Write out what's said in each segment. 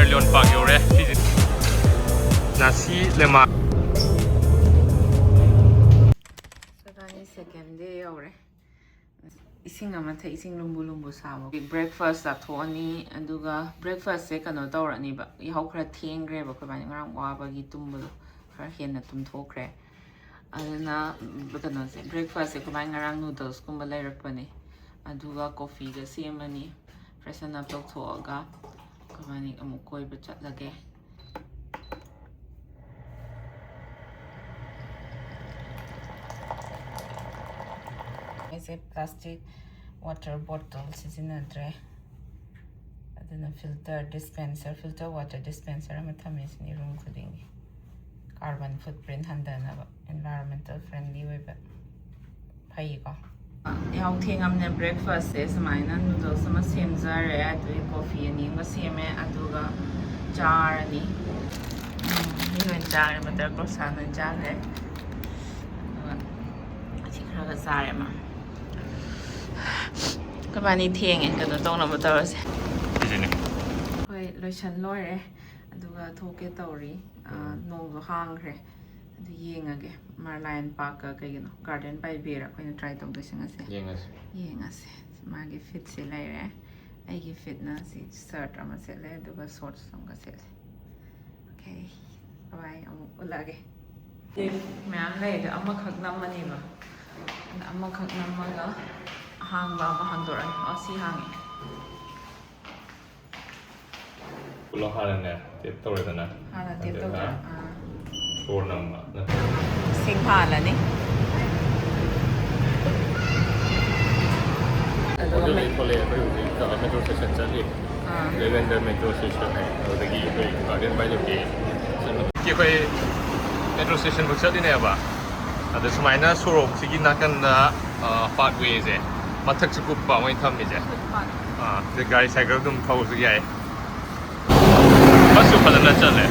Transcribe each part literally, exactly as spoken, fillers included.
Leon park ꯌꯧꯔꯦ꯫ ꯁꯤꯁꯦ ꯅꯥꯁꯤ ꯂꯦꯃꯥ꯫ ꯏꯕꯥꯅꯤ second day ꯌꯧꯔꯦ꯫ ꯏꯁꯤꯡ ꯑꯃ ꯊꯛ, ꯏꯁꯤꯡ ꯂꯨꯝꯕꯨ ꯂꯨꯝꯕꯨ ꯁꯥꯕ꯫ Breakfast ꯆꯥꯊꯣꯛꯑꯅꯤ, ꯑꯗꯨꯒ breakfastꯁꯦ ꯀꯩꯅꯣ ꯇꯧꯔꯅꯤꯕ꯫ ꯌꯥꯍꯧ ꯈꯔ ꯊꯦꯡꯈ꯭ꯔꯦꯕ ꯑꯩꯈꯣꯏ ꯏꯕꯥꯅꯤ, ꯉꯔꯥꯡ ꯋꯥꯕꯒꯤ ꯇꯨꯝꯕꯗꯣ ꯈꯔ ꯍꯦꯟꯅ ꯇꯨꯝꯊꯣꯛꯈ꯭ꯔꯦ꯫ ꯑꯗꯨꯅ ꯀꯩꯅꯣꯁꯦ, breakfastꯁꯦ ꯑꯩꯈꯣꯏ ꯏꯕꯥꯅꯤ ꯉꯔꯥꯡ noodlesꯀꯨꯝꯕ ꯂꯩꯔꯛꯄꯅꯦ, ꯑꯗꯨꯒ coffeeꯒ ꯁꯦꯝꯃꯅꯤ꯫ Freshen up ꯇꯧꯊꯣꯛꯑꯒ ꯑꯩꯈꯣꯏ ꯏꯕꯥꯅꯤ ꯑꯃꯨꯛ ꯀꯣꯏꯕ ꯆꯠꯂꯒꯦ꯫ ꯑꯩꯁꯦ plastic water bottle ꯁꯤꯖꯤꯟꯅꯗ꯭ꯔꯦ꯫ ꯑꯗꯨꯅ filter dispenser, filter water dispenser ꯑꯃ ꯊꯝꯃꯦ ꯁꯤꯅꯤ room ꯈꯨꯗꯤꯡꯒꯤ꯫ Carbon footprint ꯍꯟꯊꯅꯕ, environmental friendly ꯑꯣꯏꯕ꯫ ꯐꯩꯀꯣ꯫ ꯌꯥꯍꯧ ꯊꯦꯡꯉꯝꯅꯦ꯫ Breakfastꯁꯦ ꯁꯨꯃꯥꯏꯅ noodles ꯑꯃ ꯁꯦꯝꯖꯔꯦ, ꯑꯗꯨꯒꯤ coffee ꯑꯅꯤ ꯑꯃꯒ ꯁꯦꯝꯃꯦ, ꯑꯗꯨꯒ ꯆꯥꯔꯅꯤ꯫ ꯎꯝ, ꯃꯤ ꯂꯣꯏ ꯆꯥꯔꯦ, butter croissant ꯂꯣꯏ ꯆꯥꯈ꯭ꯔꯦ꯫ ꯑꯗꯨꯒ ꯑꯁꯤ ꯈꯔꯒ ꯆꯥꯔꯦ ꯃꯥ꯫ ꯑꯩꯈꯣꯏꯕꯥꯅꯤ ꯊꯦꯡꯉꯦ ꯀꯩꯅꯣ ꯇꯧꯅꯕ ꯇꯧꯔꯁꯦ꯫ ꯁꯤꯁꯤꯅꯦ꯫ ꯍꯣꯏ, ꯂꯣꯏꯁꯟ ꯂꯣꯏꯔꯦ꯫ ꯑꯗꯨꯒ ꯊꯣꯛꯀꯦ ꯇꯧꯔꯤ꯫ ꯑꯥ, ꯅꯣꯡꯗꯣ ꯍꯥꯡꯈ꯭ꯔꯦ꯫ ꯑꯗꯨ ꯌꯦꯡꯉꯒꯦ꯫ Merlion Parkꯀ ꯀꯩꯒꯤꯅꯣ, Garden by View ꯔ ꯑꯩꯈꯣꯏꯅ try ꯇꯧꯗꯣꯏꯁꯦ ꯉꯁꯤ꯫ ꯌꯦꯡꯉꯁꯤ꯫ ꯌꯦꯡꯉꯁꯦ꯫ ꯃꯥꯒꯤ fitꯁꯦ ꯂꯩꯔꯦ꯫ ꯑꯩꯒꯤ fitꯅ ꯁꯤ shirt ꯑꯃ ꯁꯦꯠꯂꯦ, ꯑꯗꯨꯒ shorts ꯑꯃꯒ ꯁꯦꯠꯂꯦ꯫ Okay, bye, ꯑꯃꯨꯛ ꯎꯠꯂꯛꯑꯒꯦ꯫ ꯃꯌꯥꯝ ꯂꯩ, ꯑꯗꯣ ꯑꯃꯈꯛ ꯅꯝꯃꯅꯦꯕ꯫ ꯑꯗ ꯑꯃꯈꯛ ꯅꯝꯃꯒ ꯑꯍꯥꯡꯕ ꯑꯃ ꯍꯥꯡꯗꯣꯔꯛꯑꯅꯤ꯫ ꯑꯣ, ꯁꯤ ꯍꯥꯡꯉꯦ꯫ ꯄꯨꯂꯞ ꯍꯥꯟꯅꯅꯦ tap ꯇꯧꯔꯦꯗꯅ꯫ ꯍꯥꯟꯅ tap ꯑꯗꯨꯒ ꯇꯧꯗꯣꯏꯔꯥ? ꯑꯥ꯫ Store ꯅꯝꯕ ꯅꯠꯇ꯭ꯔꯒ ꯁꯤꯡ ꯍꯥꯜꯂꯅꯤ꯫ ꯑꯗꯨꯒ ꯍꯧꯖꯤꯛ ꯃꯩ- ꯍꯧꯖꯤꯛ ꯊꯣꯛꯂꯛꯑꯦ, ꯑꯩꯈꯣꯏ ꯍꯧꯖꯤꯛ metro station ꯆꯠꯂꯤ꯫ ꯑꯥ꯫ ꯂꯦꯚꯦꯟꯗꯔ metro station ꯍꯥꯏ, ꯑꯗꯨꯗꯒꯤ ꯑꯩꯈꯣꯏ Garden by the Bay ꯆꯠꯂꯨ꯫ ꯑꯩꯈꯣꯏ metro station ꯐꯥꯎ ꯆꯠꯂꯤꯅꯦꯕ꯫ ꯑꯗ ꯁꯨꯃꯥꯏꯅ ꯁꯣꯔꯣꯛꯁꯤꯒꯤ ꯅꯥꯀꯟꯗ, ꯑ, pathwayꯁꯦ ꯃꯊꯛꯁꯨ ꯀꯨꯞꯄ ꯃꯣꯏ ꯊꯝꯃꯤꯁꯦ꯫ ꯑꯥ, ꯑꯗꯩ ꯒꯥꯔꯤ cycle ꯑꯗꯨꯝ ꯊꯧꯕꯁꯨ ꯌꯥꯏ꯫ Busꯁꯨ ꯐꯖꯅ ꯆꯠꯂꯦ꯫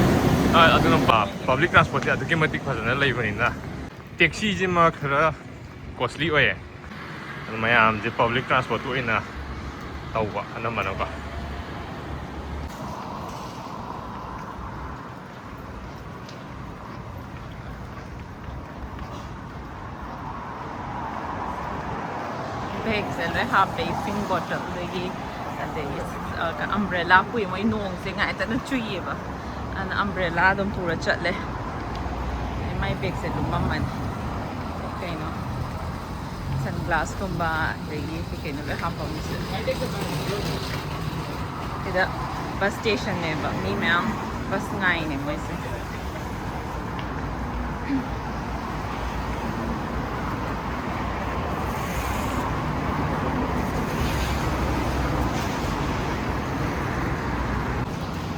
ꯑꯥ, ꯑꯗꯨꯅ ꯄ-, public transportꯁꯦ ꯑꯗꯨꯛꯀꯤ ꯃꯇꯤꯛ ꯐꯖꯅ ꯂꯩꯕꯅꯤꯅ꯫ Taxiꯁꯤꯃ ꯈꯔ costly ꯑꯣꯏꯌꯦ꯫ ꯑꯗꯨ ꯃꯌꯥꯝꯁꯦ public transport ꯑꯣꯏꯅ ꯇꯧꯕ ꯑꯅꯝꯕꯅꯀꯣ꯫ ꯕꯦꯒꯁꯦ ꯂꯣꯏ ꯍꯥꯞꯄꯦ, ꯏꯁꯤꯡ ꯕꯣꯇꯜꯗꯒꯤ, ꯑꯗꯒꯤ ꯑꯝꯕ꯭ꯔꯦꯂꯥ ꯄꯨꯏ꯫ ꯃꯣꯏ ꯅꯣꯡꯁꯦ ꯉꯥꯏꯇꯅ ꯆꯨꯏꯌꯦꯕ, ꯑꯗꯨꯅ ꯑꯝꯕ꯭ꯔꯦꯂꯥ ꯑꯗꯨꯝ ꯄꯨꯔ ꯆꯠꯂꯦ꯫ ꯑꯗꯩ ꯃꯥꯏ ꯕꯦꯒꯁꯦ ꯂꯨꯝꯃꯝꯃꯅꯤ꯫ ꯀꯩꯅꯣ, ꯁꯟ ꯒ꯭ꯂꯥꯁꯀꯨꯝꯕ, ꯑꯗꯒꯤ ꯀꯩ ꯀꯩꯅꯣ ꯂꯣꯏ ꯍꯥꯞꯄꯝꯃꯤꯁꯦ꯫ ꯁꯤꯗ ꯕꯁ ꯁ꯭ꯇꯦꯁꯟꯅꯦꯕ, ꯃꯤ ꯃꯌꯥꯝ ꯕꯁ ꯉꯥꯏꯅꯦ ꯃꯣꯏꯁꯦ꯫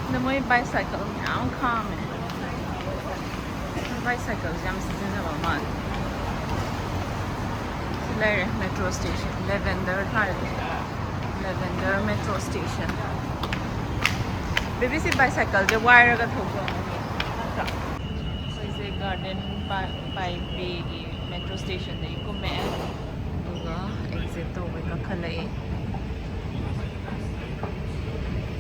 ꯑꯗ ꯃꯣꯏ ꯕꯥꯏꯁꯥꯏꯀꯜ ꯃꯌꯥꯝ ꯈꯥꯝꯃꯦ꯫ ꯕꯥꯏꯁꯥꯏꯀꯜꯁꯦ ꯌꯥꯝ ꯁꯤꯖꯤꯟꯅꯕ ꯃꯥꯜꯂꯦ꯫ ꯁꯤ ꯂꯩꯔꯦ ꯃꯦꯇ꯭ꯔꯣ ꯁ꯭ꯇꯦꯁꯟ, ꯂꯦꯚꯦꯟꯗꯔ ꯍꯥꯏꯔꯦ꯫ Lavender metro station. ꯕꯦꯕꯤ, ꯁꯤ ꯕꯥꯏꯁꯥꯏꯀꯜꯁꯦ ꯋꯥꯏꯔꯒ ꯊꯧꯖꯧ꯫ ꯑꯩꯈꯣꯏꯁꯦ ꯒꯥꯔꯗꯦꯟ ꯕꯥꯏ ꯕꯦꯒꯤ ꯃꯦꯇ꯭ꯔꯣ ꯁ꯭ꯇꯦꯁꯟꯗꯒꯤ ꯀꯨꯝꯃꯛꯑꯦ, ꯑꯗꯨꯒ ꯑꯦꯛꯖꯤꯠ ꯇꯧꯕꯩ ꯀꯥꯈꯠꯂꯛꯑꯦ꯫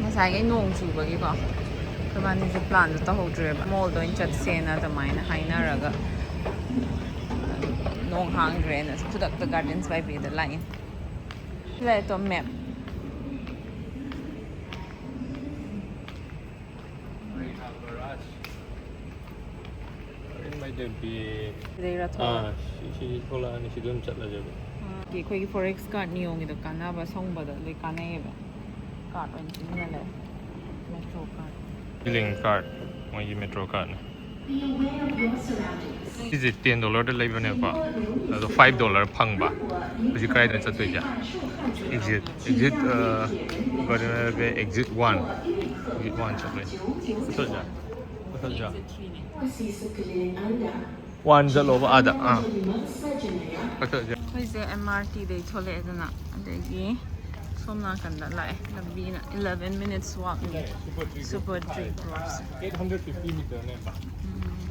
ꯉꯁꯥꯏꯒꯤ ꯅꯣꯡ ꯆꯨꯕꯒꯤꯀꯣ, ꯑꯩꯈꯣꯏꯕꯥꯅꯤꯁꯦ ꯄ꯭ꯂꯥꯟꯗꯣ ꯇꯧꯍꯧꯗ꯭ꯔꯦꯕ꯫ ꯃꯣꯜꯗ ꯑꯣꯏꯅ ꯆꯠꯁꯦꯅ ꯑꯗꯨꯃꯥꯏꯅ ꯍꯥꯏꯅꯔꯒ, ꯅꯣꯡ ꯍꯥꯡꯗ꯭ꯔꯦꯅ ꯈꯨꯗꯛꯇ ꯒꯥꯔꯗꯦꯟꯁ ꯕꯥꯏ ꯕꯦꯗ ꯂꯥꯛꯏ꯫ ꯁꯤꯗ ꯑꯩꯇꯣ ꯃꯦꯞ꯫ ꯁꯤꯗꯩꯔ ꯊꯣꯛꯂꯛꯑꯣ꯫ ꯑꯥ, ꯁꯤ, ꯁꯤ ꯊꯣꯛꯂꯛꯑꯅꯤ, ꯁꯤꯗ ꯑꯗꯨꯝ ꯆꯠꯂꯁꯦꯕ꯫ ꯑꯥ, ꯑꯩꯈꯣꯏꯒꯤ ꯐꯣꯔꯦꯛꯁ ꯀꯥꯔꯠ ꯅꯤꯌꯣꯝꯒꯤꯗꯣ ꯀꯥꯟꯅꯕ ꯁꯪꯕꯗ ꯂꯣꯏ ꯀꯥꯟꯅꯩꯌꯦꯕ꯫ ꯀꯥꯔꯠ ꯑꯣꯏꯅ ꯁꯤꯖꯤꯟꯅ ꯂꯩ꯫ Metro card. ꯕꯤꯂꯤꯡ ꯀꯥꯔꯠ, ꯃꯣꯏꯒꯤ ꯃꯦꯇ꯭ꯔꯣ ꯀꯥꯔꯠꯅꯤ꯫ ꯁꯤꯁꯦ ꯇꯦꯟ ꯗꯣꯂꯔꯗ ꯂꯩꯕꯅꯦꯕꯀꯣ, ꯑꯗꯣ ꯐꯥꯏꯚ ꯗꯣꯂꯔ ꯐꯪꯕ꯫ ꯍꯧꯖꯤꯛ ꯀꯗꯥꯏꯗ ꯆꯠꯇꯣꯏꯁꯦ? ꯑꯦꯛꯖꯤꯠ, ꯑꯦꯛꯖꯤꯠ, ꯑ, garden exit one, exit one ꯆꯠꯂꯦ꯫ ꯆꯠꯂꯁꯦ? ꯆꯠꯂꯁꯦ? ꯋꯥꯟ ꯆꯠꯂꯣꯕ ꯑꯥꯗ꯫ ꯑꯥ꯫ ꯆꯠꯂꯁꯦ꯫ ꯑꯩꯈꯣꯏꯁꯦ ꯑꯦꯝ ꯑꯥꯔ ꯇꯤꯗꯩ ꯊꯣꯛꯂꯛꯑꯦꯗꯅ, ꯑꯗꯒꯤ ꯁꯣꯝ ꯅꯥꯀꯟꯗ ꯂꯥꯛꯑꯦ꯫ ꯂꯝꯕꯤꯅ eleven minutes walkꯅꯤ꯫ Super Tree Grove꯫ Super Tree Grove꯫ Eight hundred fifty meterꯅꯦꯕ꯫ ꯎꯝ꯫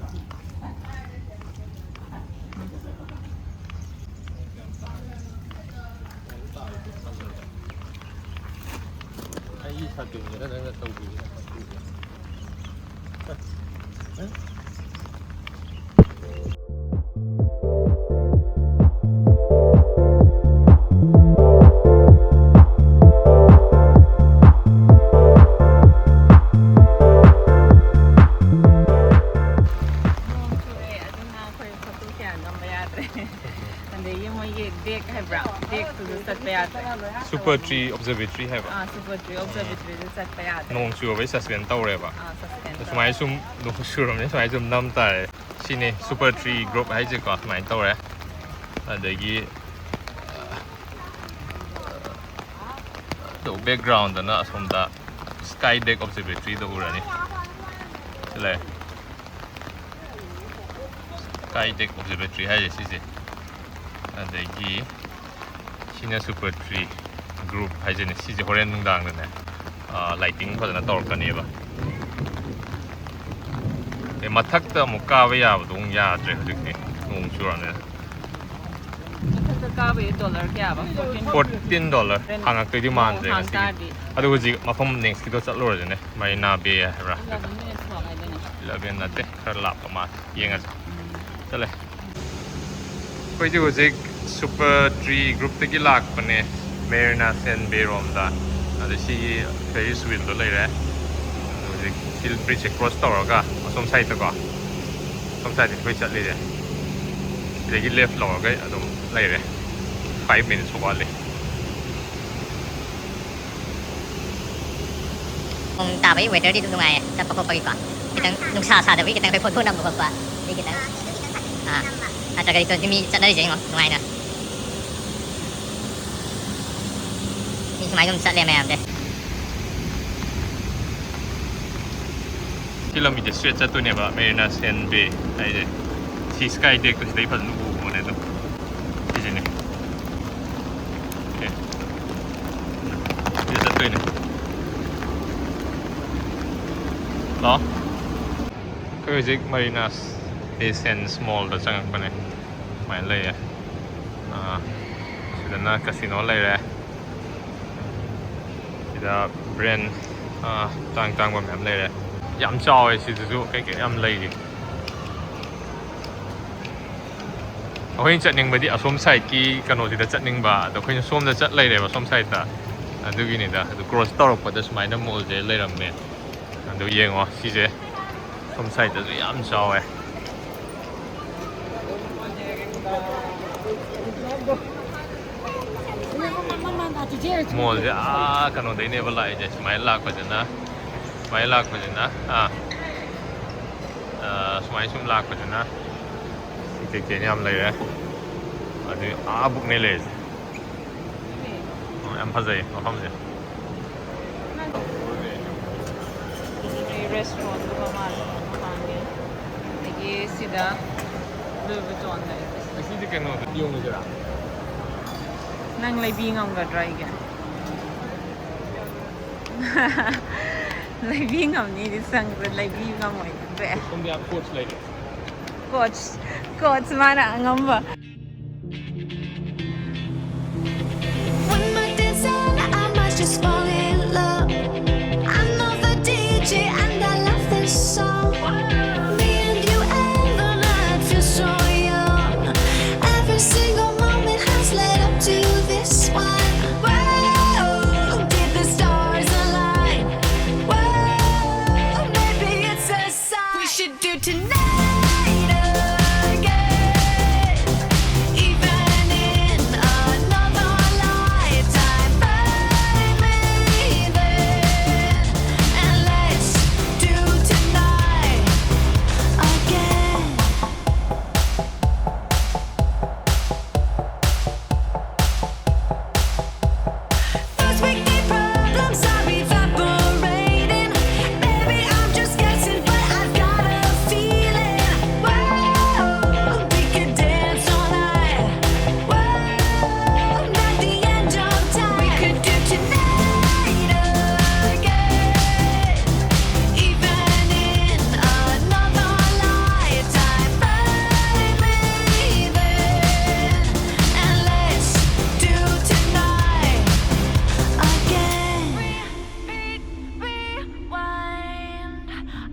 ꯑꯩꯒꯤ ꯁꯥꯇꯤꯟꯁꯤꯅ ꯅꯪꯅ ꯇꯧꯕꯤꯔꯤꯅ ꯈꯪꯕꯤꯕ꯭ꯔꯥ? ꯗꯦꯛꯇꯨꯗ ꯆꯠꯄ ꯌꯥꯗ꯭ꯔꯦ꯫ Super Tree Observatory ꯍꯥꯏꯕ꯫ ꯑꯥ, Super Tree Observatoryꯗ ꯆꯠꯄ ꯌꯥꯗ꯭ꯔꯦ꯫ ꯅꯣꯡ ꯆꯨꯕꯩ suspend ꯇꯧꯔꯦꯕ꯫ ꯑꯥ, suspend ꯇꯧꯔꯦ꯫ ꯁꯨꯃꯥꯏꯅ ꯁꯨꯝ ꯅꯣꯡ ꯆꯨꯔꯕꯅꯤꯅ ꯁꯨꯃꯥꯏꯅ ꯁꯨꯝ ꯅꯝ ꯇꯥꯔꯦ꯫ ꯁꯤꯅꯤ Super Tree Group ꯍꯥꯏꯁꯦꯀꯣ, ꯁꯨꯃꯥꯏꯅ ꯇꯧꯔꯦ꯫ ꯑꯗꯒꯤ ꯑꯗꯣ backgroundꯗꯅ ꯑꯁꯣꯝꯗ Sky Deck Observatoryꯗꯣ ꯎꯔꯅꯤ꯫ ꯁꯤ ꯂꯩꯔꯦ꯫ Sky Deck Observatory ꯍꯥꯏꯁꯦ ꯁꯤꯁꯦ꯫ ꯑꯗꯒꯤ ꯁꯤꯅ Super Tree Group ꯍꯥꯏꯁꯤꯅꯦ꯫ ꯁꯤꯁꯦ ꯍꯣꯔꯦꯟ ꯅꯨꯡꯗꯥꯡꯗꯅꯦ, lighting ꯐꯖꯅ ꯇꯧꯔꯛꯀꯅꯦꯕ꯫ ꯑꯗꯩ ꯃꯊꯛꯇ ꯑꯃꯨꯛ ꯀꯥꯕ ꯌꯥꯕꯗꯣ ꯑꯃꯨꯛ ꯌꯥꯗ꯭ꯔꯦ ꯍꯧꯖꯤꯛꯇꯤ, ꯅꯣꯡ ꯆꯨꯔꯕꯅꯤꯅ꯫ ꯃꯊꯛꯇ ꯀꯥꯕꯩ dollar ꯀꯌꯥꯕ? Fourteen? Fourteen dollar꯫ ꯍꯥꯡꯉꯛꯇꯣꯏꯗꯤ ꯃꯥꯟꯗ꯭ꯔꯦ ꯅꯣꯡ ꯉꯁꯤꯒꯤ꯫ ꯍꯥꯡꯇꯥꯔꯗꯤ꯫ ꯑꯗꯨ ꯍꯧꯖꯤꯛ ꯃꯐꯝ nextꯀꯤꯗꯣ ꯆꯠꯂꯨꯔꯁꯤꯅꯦ, Marina Bay ꯍꯥꯏꯕ꯭ꯔꯥ? Eleven minutes walk ꯍꯥꯏꯗꯨꯅꯦ꯫ Eleven ꯅꯠꯇꯦ, ꯈꯔ ꯂꯥꯞꯄ ꯃꯥꯜꯂꯦ, ꯌꯦꯡꯉꯁꯤ꯫ ꯆꯠꯂꯦ꯫ ꯑꯩꯈꯣꯏꯗꯤ ꯍꯧꯖꯤꯛ Super Tree Groupꯇꯒꯤ ꯂꯥꯛꯄꯅꯦ, Marina Sand Bay ꯔꯣꯝꯗ꯫ ꯑꯗ ꯁꯤꯒꯤ Ferris wheelꯗꯣ ꯂꯩꯔꯦ꯫ ꯍꯧꯖꯤꯛ ꯁꯤ bridgeꯁꯦ cross ꯇꯧꯔꯒ ꯑꯁꯣꯝ sideꯇꯀꯣ, ꯑꯁꯣꯝ sideꯇ ꯑꯩꯈꯣꯏ ꯆꯠꯂꯤꯁꯦ꯫ ꯁꯤꯗꯒꯤ left ꯂꯧꯔꯒ ꯑꯗꯨꯝ ꯂꯩꯔꯦ꯫ Five minutes ꯋꯥꯠꯂꯤ꯫ ꯅꯣꯡ ꯇꯥꯕꯒꯤ weatherꯗꯤ ꯑꯗꯨꯝ ꯅꯨꯡꯉꯥꯏꯌꯦ, ꯆꯠꯄ ꯈꯣꯠꯄꯒꯤꯀꯣ꯫ ꯈꯤꯇꯪ ꯅꯨꯡꯁꯥ ꯁꯥꯗꯕꯒꯤ ꯈꯤꯇꯪ ꯑꯩꯈꯣꯏ ꯐꯣꯇꯣ ꯅꯝꯕ ꯈꯣꯠꯄ ꯑꯗꯨꯗꯤ ꯈꯤꯇꯪ, ꯑꯥ, ꯅꯠꯇ꯭ꯔꯒꯗꯤ ꯇꯣ-, ꯃꯤ ꯆꯠꯅꯔꯤꯁꯦ ꯌꯦꯡꯉꯣ, ꯅꯨꯡꯉꯥꯏꯅ꯫ ꯃꯤ ꯁꯨꯃꯥꯏꯅ ꯑꯗꯨꯝ ꯆꯠꯂꯦ ꯃꯌꯥꯝꯁꯦ꯫ ꯁꯤ ꯂꯝꯕꯤꯁꯦ straight ꯆꯠꯇꯣꯏꯅꯦꯕ, Marina Sand Bay ꯍꯥꯏꯁꯦ꯫ ꯁꯤ Sky Deckꯇꯣ ꯁꯤꯗꯩ ꯐꯖꯅ ꯎꯕꯅꯦ ꯑꯗꯨꯝ꯫ ꯁꯤꯁꯤꯅꯦ꯫ Okay꯫ ꯁꯤꯗ ꯆꯠꯇꯣꯏꯅꯦ꯫ ꯂꯥꯛꯑꯣ꯫ ꯑꯩꯈꯣꯏ ꯍꯧꯖꯤꯛ Marina Bay Sands Mallꯗ ꯆꯪꯉꯛꯄꯅꯦ꯫ ꯁꯨꯃꯥꯏꯅ ꯂꯩꯌꯦ꯫ ꯑꯥ, ꯁꯤꯗꯅ casino ꯂꯩꯔꯦ꯫ ꯁꯤꯗ brand, ꯑꯥ, ꯇꯥꯡ ꯇꯥꯡꯕ ꯃꯌꯥꯝ ꯂꯩꯔꯦ꯫ ꯌꯥꯝ ꯆꯥꯎꯋꯦ ꯁꯤꯗꯁꯨ, ꯀꯩꯀꯩ ꯌꯥꯝ ꯂꯩꯔꯤ꯫ ꯑꯩꯈꯣꯏꯅ ꯆꯠꯅꯤꯡꯕꯗꯤ ꯑꯁꯣꯝ sideꯀꯤ ꯀꯩꯅꯣꯁꯤꯗ ꯆꯠꯅꯤꯡꯕ, ꯑꯗꯣ ꯑꯩꯈꯣꯏꯅ ꯁꯣꯝꯗ ꯆꯠ ꯂꯩꯔꯦꯕ, ꯁꯣꯝ sideꯇ꯫ ꯑꯗꯨꯒꯤꯅꯤꯗ, ꯑꯗꯨ cross ꯇꯧꯔꯛꯄꯗ ꯁꯨꯃꯥꯏꯅ mallꯁꯦ ꯂꯩꯔꯝꯃꯦ꯫ ꯑꯗꯨ ꯌꯦꯡꯉꯣ, ꯁꯤꯁꯦ ꯁꯣꯝ sideꯇꯁꯨ ꯌꯥꯝ ꯆꯥꯎꯋꯦ꯫ ꯃꯣꯜꯁꯦ ꯑꯥ ꯀꯩꯅꯣꯗꯩꯅꯦꯕ ꯂꯥꯛꯏꯁꯦ꯫ ꯁꯨꯃꯥꯏꯅ ꯂꯥꯛꯄꯁꯤꯅ, ꯁꯨꯃꯥꯏꯅ ꯂꯥꯛꯄꯁꯤꯅ, ꯑꯥ, ꯑꯥ, ꯁꯨꯃꯥꯏꯅ ꯁꯨꯝ ꯂꯥꯛꯄꯁꯤꯅ ꯁꯤ ꯀꯩꯀꯩꯅꯣ ꯌꯥꯝ ꯂꯩꯔꯦ꯫ ꯑꯗꯨ ꯑꯥ ꯕꯨꯛꯅꯦ ꯂꯩꯔꯤꯁꯦ꯫ ꯑꯣ, ꯌꯥꯝ ꯐꯖꯩ ꯃꯐꯝꯁꯦ꯫ ꯔꯦꯁꯇꯨꯔꯦꯟꯒꯨꯝꯕ ꯃꯥꯜꯂꯦ ꯃꯃꯥꯡꯒꯤ꯫ ꯑꯗꯒꯤ ꯁꯤꯗ ꯂꯣꯏꯕ ꯆꯣꯟꯗ꯫ ꯑꯁꯤꯗꯤ ꯀꯩꯅꯣꯗ ꯌꯣꯡꯉꯨꯁꯤꯔꯥ? ꯅꯪ ꯂꯩꯕꯤ ꯉꯝꯒꯗ꯭ꯔꯥ ꯑꯩꯒꯤ? ꯂꯩꯕꯤ ꯉꯝꯅꯤꯗꯤ ꯆꯪꯗ꯭ꯔꯦ, ꯂꯩꯕꯤ ꯉꯝꯃꯣꯏꯗꯤ ꯇꯣꯛꯑꯦ꯫ ꯁꯣꯝꯗ ꯌꯥꯝ ꯀꯣꯆ ꯂꯩꯔꯦ꯫ ꯀꯣꯆ, ꯀꯣꯆ ꯃꯥꯅ ꯑꯉꯝꯕ꯫ One more dance and I might just fall in love. I know the D J and I love this song. Me and you and the night feel so young. Every single moment has led up to this one. Whoa, did the stars align? Whoa, maybe it's a sign. We should do tonight again. Even in another lifetime, find me there. And let's do tonight again. Those weekday problems are evaporating. Maybe I'm just guessing, but I've got a feeling. Whoa, we could dance all night. Whoa, not the end of time. We could do tonight again. Even in another lifetime, find me there. And let's do tonight again. Repeat, rewind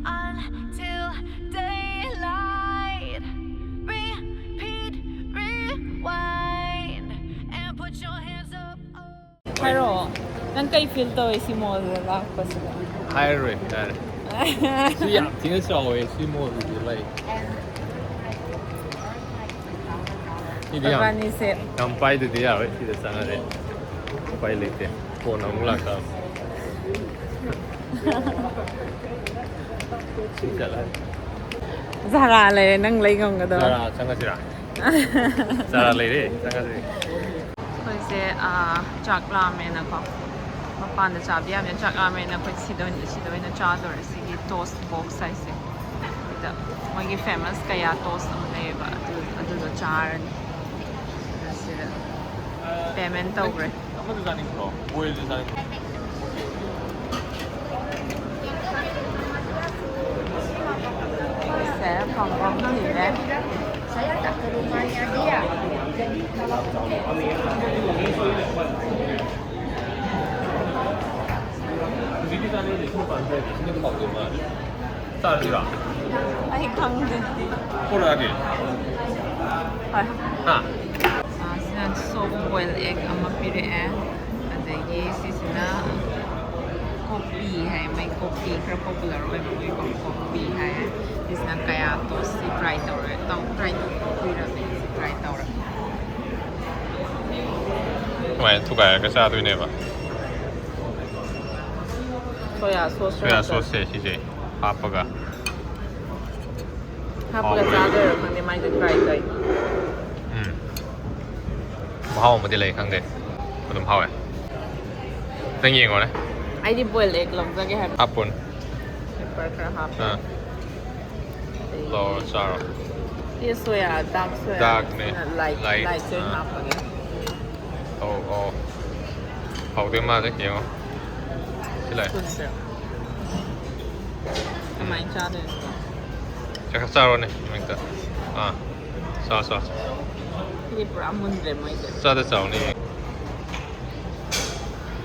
until daylight. Repeat, rewind and put your hands up. ꯍꯥꯏꯔꯛꯑꯣ, ꯅꯪ ꯀꯩ feel ꯇꯧꯋꯦ ꯁꯤ ꯃꯣꯜꯗ ꯂꯥꯛꯄꯁꯤꯗ? ꯍꯥꯏꯔꯔꯣꯏ, ꯌꯥꯔꯦ꯫ ꯁꯤ ꯌꯥꯝ ꯊꯤꯅ ꯆꯥꯎꯋꯦ ꯁꯤ ꯃꯣꯜꯁꯤꯗꯤ, ꯂꯥꯏꯛ꯫ ꯁꯤꯗꯤ ꯌꯥꯝ, ꯃꯕꯥꯅꯤꯁꯦ ꯌꯥꯝ ꯄꯥꯏꯗꯗꯤ ꯌꯥꯔꯣꯏ ꯁꯤꯗ ꯆꯪꯉꯗꯤ꯫ ꯎꯄꯥꯏ ꯂꯩꯇꯦ꯫ ꯀꯣꯟꯅ ꯑꯃꯨꯛ ꯂꯥꯛꯇꯥꯕꯅꯤ꯫ ꯁꯤ ꯆꯠꯂꯅꯤ꯫ ꯖꯥꯔꯥ ꯂꯩꯔꯦ, ꯅꯪ ꯂꯩ ꯉꯝꯒꯗꯕ꯫ ꯖꯥꯔꯥ ꯆꯪꯉꯁꯤꯔꯥ? ꯖꯥꯔꯥ ꯂꯩꯔꯦ, ꯆꯪꯉꯁꯤ꯫ ꯑꯩꯈꯣꯏꯁꯦ, ꯑꯥ, ꯆꯥꯛ ꯂꯥꯝꯃꯦꯅꯀꯣ, ꯃꯄꯥꯟꯗ ꯆꯥꯕ ꯌꯥꯕꯅꯤꯅ ꯆꯥꯛ ꯂꯥꯝꯃꯦꯅ ꯑꯩꯈꯣꯏ ꯁꯤꯗ ꯑꯣꯏꯅ, ꯁꯤꯗ ꯑꯣꯏꯅ ꯆꯥꯗꯣꯔꯦ꯫ ꯁꯤꯒꯤ ꯇꯣꯁ ꯕꯣꯛꯁ ꯍꯥꯏꯁꯦ, ꯁꯤꯗ ꯃꯣꯏꯒꯤ ꯐꯦꯃꯁ ꯀꯌꯥ ꯇꯣꯁ ꯑꯃ ꯂꯩꯌꯦꯕ, ꯑꯗꯨ, ꯑꯗꯨꯗꯣ ꯆꯥꯔꯅꯤ꯫ ꯁꯤꯗ ꯄꯦꯃꯦꯟ ꯇꯧꯈ꯭ꯔꯦ꯫ ꯑꯃꯗꯨ ꯆꯥꯅꯤꯡꯕ꯭ꯔꯣ? ꯕꯣꯏꯜꯗꯨ ꯆꯥꯅꯤꯡꯕ꯭ꯔꯣ? ꯁꯦ ꯐꯪꯐꯝ ꯊꯤꯔꯦ꯫ ꯍꯧꯖꯤꯛꯀꯤ ꯆꯥꯅꯤꯡꯉꯤꯁꯦ ꯁꯤ ꯃꯄꯥꯟ ꯊꯣꯛꯑꯦ꯫ ꯁꯤꯅ ꯍꯥꯎꯗꯧ ꯃꯥꯜꯂꯦ꯫ ꯆꯥꯔꯁꯤꯔꯣ? ꯑꯩ ꯈꯪꯗꯦ꯫ ꯄꯨꯔꯛꯑꯒꯦ꯫ ꯍꯣꯏ꯫ ꯍꯥ? ꯑꯥ, ꯁꯤꯅ ꯁꯣꯐ ꯕꯣꯏꯜ ꯑꯦꯛ ꯑꯃ ꯄꯤꯔꯛꯑꯦ꯫ ꯑꯗꯒꯤ ꯁꯤꯁꯤꯅ ꯀꯣꯄꯤ ꯍꯥꯏ, ꯃꯩ ꯀꯣꯄꯤ ꯈꯔ ꯄꯣꯄꯨꯂꯔ ꯑꯣꯏꯕ ꯃꯣꯏ ꯀꯣꯄꯤ ꯍꯥꯏ꯫ ꯁꯤꯁꯤꯅ ꯀꯌꯥ ꯇꯣꯁ ꯁꯤ ꯇ꯭ꯔꯥꯏ ꯇꯧꯔꯦ꯫ ꯇꯧ-, ꯇ꯭ꯔꯥꯏ ꯇꯧ-, ꯀꯨꯏꯔꯕꯅꯦ ꯁꯤ ꯇ꯭ꯔꯥꯏ ꯇꯧꯔꯦ꯫ ꯁꯨꯃꯥꯏꯅ ꯊꯨꯒꯥꯏꯔꯒ ꯆꯥꯗꯣꯏꯅꯦꯕ꯫ ꯁꯣꯌꯥ ꯁꯣꯁ ꯁꯣꯌꯥ ꯁꯣꯁꯁꯦ ꯁꯤꯁꯦ ꯍꯥꯞꯄꯒ꯫ ꯍꯥꯞꯄꯒ ꯆꯥꯗꯣꯏꯔꯥ ꯈꯪꯗꯦ, ꯃꯥꯏꯁꯦ ꯇ꯭ꯔꯥꯏ ꯇꯧꯏ꯫ ꯎꯝ꯫ ꯃꯍꯥꯎ ꯑꯃꯗꯤ ꯂꯩ, ꯈꯪꯗꯦ꯫ ꯑꯗꯨꯝ ꯍꯥꯎꯋꯦ꯫ ꯅꯪ ꯌꯦꯡꯉꯣꯅꯦ꯫ ꯑꯩꯗꯤ ꯕꯣꯏꯜ ꯑꯦꯛ ꯂꯧꯖꯒꯦ ꯍꯥꯏꯕ꯫ ꯍꯥꯞꯄꯣꯅꯦ꯫ ꯄꯦꯄꯔ ꯈꯔ ꯍꯥꯞꯄꯦ꯫ ꯑꯥ꯫ ꯂꯧꯔ ꯆꯥꯔꯣ꯫ ꯁꯤ ꯁꯣꯌꯥ, ꯗꯥꯛ ꯁꯣꯌꯥ꯫ ꯗꯥꯛꯅꯦ꯫ ꯁꯤꯅ ꯂꯥꯏꯠ, ꯂꯥꯏꯠ꯫ ꯂꯥꯏꯠꯁꯦ ꯑꯣꯏꯅ ꯑꯥ꯫ ꯍꯥꯞꯄꯒꯦ꯫ ꯑꯧ, ꯑꯧ꯫ ꯍꯥꯎꯗꯣꯏ ꯃꯥꯜꯂꯦ, ꯌꯦꯡꯉꯣ꯫ ꯁꯤ ꯂꯥꯛꯑꯦ꯫ ꯁ꯭ꯄꯨꯟꯁꯦ꯫ ꯀꯃꯥꯏꯅ ꯆꯥꯗꯣꯏꯅꯣ? ꯆꯥ-, ꯆꯥꯔꯣꯅꯦ, ꯅꯪ ꯍꯦꯛꯇ꯫ ꯑꯥ, ꯆꯥ, ꯆꯥ, ꯆꯥ꯫ ꯁꯤꯗꯤ ꯄꯨꯔꯥ ꯃꯨꯟꯗ꯭ꯔꯦ ꯃꯣꯏꯁꯦ꯫ ꯆꯥꯗ ꯆꯥꯎꯅꯦ, ꯌꯦꯡꯉꯣ꯫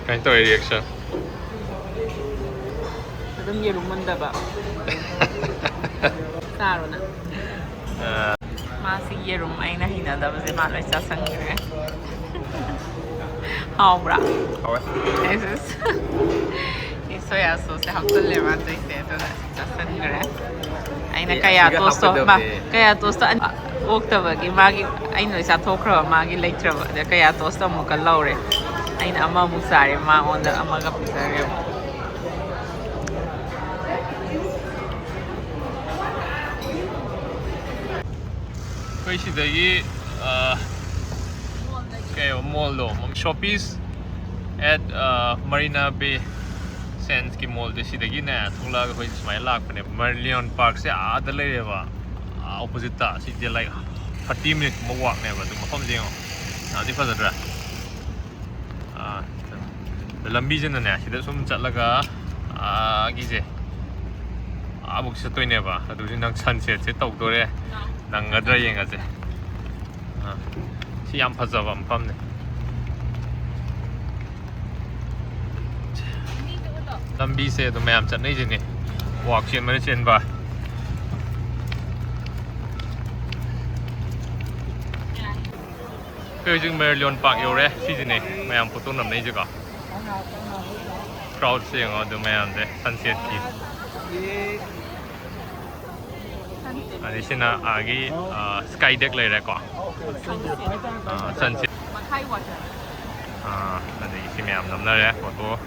ꯀꯃꯥꯏꯅ ꯇꯧꯔꯦ reaction? ꯑꯗꯨꯝ ꯌꯦꯔꯨꯝ ꯃꯨꯟꯗꯕ꯫ ꯆꯥꯔꯣ ꯅꯪ꯫ ꯑꯥ꯫ ꯃꯥꯁꯤ ꯌꯦꯔꯨꯝ ꯑꯩꯅ ꯍꯩꯅꯗꯕꯁꯦ ꯃꯥ ꯂꯣꯏ ꯆꯥꯁꯟꯈ꯭ꯔꯦ꯫ ꯍꯥꯎꯕ꯭ꯔꯥ? ꯍꯥꯎꯋꯦ꯫ ꯑꯩꯁꯨ ꯁꯤ ꯁꯣꯌꯥ ꯁꯣꯁꯁꯦ ꯍꯥꯞꯆꯜꯂꯦ ꯃꯥꯅ ꯇꯧꯔꯤꯁꯦ, ꯑꯗꯨꯅ ꯆꯥꯁꯟꯈ꯭ꯔꯦ꯫ ꯑꯩꯅ ꯑꯦ, ꯀꯌꯥ ꯑꯁꯤꯒ ꯇꯣꯁꯇꯣ, ꯍꯥꯞꯀꯗꯕꯅꯦ꯫ ꯃꯥ, ꯀꯌꯥ ꯇꯣꯁꯇꯣ ꯑꯣꯛꯇꯕꯒꯤ ꯃꯥꯒꯤ ꯑꯩꯅ ꯂꯣꯏ ꯆꯥꯊꯣꯛꯈ꯭ꯔꯕ, ꯃꯥꯒꯤ ꯂꯩꯇ꯭ꯔꯕ꯫ ꯑꯗ ꯀꯌꯥ ꯇꯣꯁꯇꯣ ꯑꯃꯨꯛꯀ ꯂꯧꯔꯦ꯫ ꯑꯩꯅ ꯑꯃꯃꯨꯛ ꯆꯥꯔꯦ, ꯃꯉꯣꯟꯗ ꯑꯃꯒ ꯄꯤꯖꯔꯦꯕ꯫ ꯑꯩꯈꯣꯏ ꯁꯤꯗꯒꯤ, ꯑ, ꯀꯩꯕ mall ꯗꯣ, Shoppies at, ꯑ, Marina Bay Sands ꯀꯤ mall ꯗꯣ, ꯁꯤꯗꯒꯤꯅꯦ ꯊꯣꯛꯂꯛꯑꯒ ꯑꯩꯈꯣꯏ ꯁꯨꯃꯥꯏꯅ ꯂꯥꯛꯄꯅꯦꯕ꯫ Merlion Park ꯁꯦ ꯑꯥꯗ ꯂꯩꯔꯦꯕ, ꯑꯥ opposite ꯇ꯫ ꯁꯤꯗꯤ like thirty minute ꯀꯨꯝꯕ walk ꯅꯦꯕ꯫ ꯑꯗꯨ ꯃꯐꯝꯁꯦ ꯌꯦꯡꯉꯣ, ꯌꯥꯝꯗꯤ ꯐꯖꯗ꯭ꯔꯥ? ꯑꯥ, ꯂꯝꯕꯤꯁꯤꯅꯅꯦ ꯁꯤꯗ ꯁꯨꯝ ꯆꯠꯂꯒ ꯑꯥꯒꯤꯁꯦ ꯑꯥꯕꯨꯛ ꯆꯠꯇꯣꯏꯅꯦꯕ꯫ ꯑꯗꯨꯁꯨ ꯅꯪ sunset ꯁꯦ ꯇꯧꯗꯣꯔꯦ, ꯅꯪꯒꯗ꯭ꯔꯥ ꯌꯦꯡꯉꯁꯦ꯫ ꯑꯥ, ꯁꯤ ꯌꯥꯝ ꯐꯖꯕ ꯃꯐꯝꯅꯦ꯫ ꯂꯝꯕꯤꯁꯦ ꯑꯗꯨꯝ ꯃꯌꯥꯝ ꯆꯠꯅꯩꯁꯤꯅꯦ, walk ꯆꯦꯟꯕꯅ ꯆꯦꯟꯕ꯫ ꯑꯩꯈꯣꯏ ꯍꯧꯖꯤꯛ Merlion Park ꯌꯧꯔꯦ꯫ ꯁꯤꯁꯤꯅꯦ ꯃꯌꯥꯝ photo ꯅꯝꯅꯩꯁꯦꯀꯣ꯫ Crowd ꯁꯦ ꯌꯦꯡꯉꯣ, ꯑꯗꯨ ꯃꯌꯥꯝꯁꯦ sunset ꯀꯤ꯫ ꯑꯗꯩ ꯁꯤꯅ ꯑꯥꯒꯤ, ꯑ, sky deck ꯂꯩꯔꯦꯀꯣ꯫ ꯑ, sunset꯫ ꯑ, ꯑꯗꯒꯤ ꯁꯤ ꯃꯌꯥꯝ ꯅꯝꯅꯔꯦ photo꯫